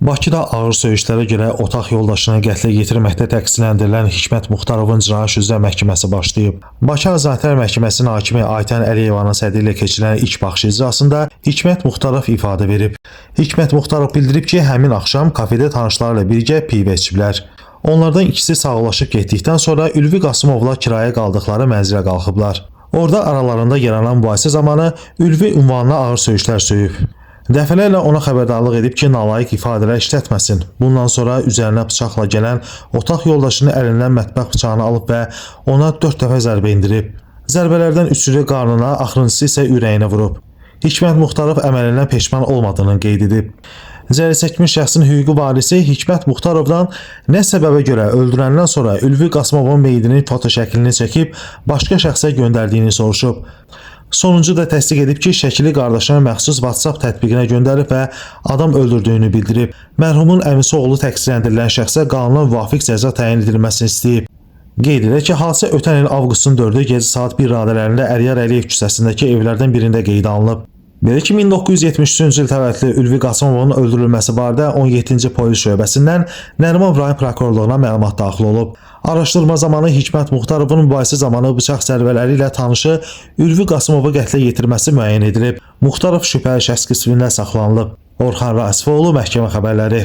Bakıda ağır söyüşlərə görə otaq yoldaşını qətlə yetirməkdə təqsirləndirilən Hikmət Muxtarovun cinayət işi üzrə məhkəməsi başlayıb. Bakı Azərbaycan Məhkəməsinin hakimi Aytən Əliyevanın sədri ilə keçirilən ilk baxış icrasında Hikmət Muxtarov ifadə verib. Hikmət Muxtarov bildirib ki, həmin axşam kafedə tanışlarla birgə pivə içiblər. Onlardan ikisi sağollaşıb getdikdən sonra Ülvi Qasımovla kirayə qaldıqları mənzilə qalxıblar. Orada aralarında yaranan mübahisə zamanı Ülvi ünvanına ağır söyüşlər söyüb. Dəfələrlə ona xəbərdarlıq edib ki, nalayiq ifadələr işlətməsin. Bundan sonra üzərinə bıçaqla gələn otaq yoldaşının əlindən mətbəx bıçağını alıb və ona 4 dəfə zərbə endirib. Zərbələrdən üçünü qarnına, axırıncısı isə ürəyinə vurub. Hikmət Muxtarov əməlindən peşman olmadığını qeyd edib. Zərər çəkmiş şəxsin hüquqi varisi Hikmət Muxtarovdan nə səbəbə görə öldürəndən sonra Ülvi Qasımovun meyidinin fotoşəklini çəkib başqa şəxsə göndərdiyini soruşub. Sonuncu da təsdiq edib ki, şəkili qardaşına məxsus WhatsApp tətbiqinə göndərib və adam öldürdüyünü bildirib. Mərhumun əmisi oğlu təqsirləndirilən şəxsə qanuna müvafiq cəza təyin edilməsini istəyib. Qeyd edək ki, hadisə ötən il avqustun 4-ü gecə saat 1 radələrində Əliyar Əliyev küçəsindəki evlərdən birində qeydə alınıb. Belə ki, 1973-cü il təvəllüdlü Ülvi Qasımovun öldürülməsi barədə 17-ci polis şöbəsindən Nərimanov rayon prokurorluğuna məlumat daxil olub. Araşdırma zamanı Hikmət Muxtarovun mübahisə zamanı bıçaq zərbələri ilə tanışı Ülvi Qasımovu qətlə yetirməsi müəyyən edilib. Muxtarov şübhəli şəxs qismində saxlanılıb. Orxan Rasifoğlu, məhkəmə xəbərləri.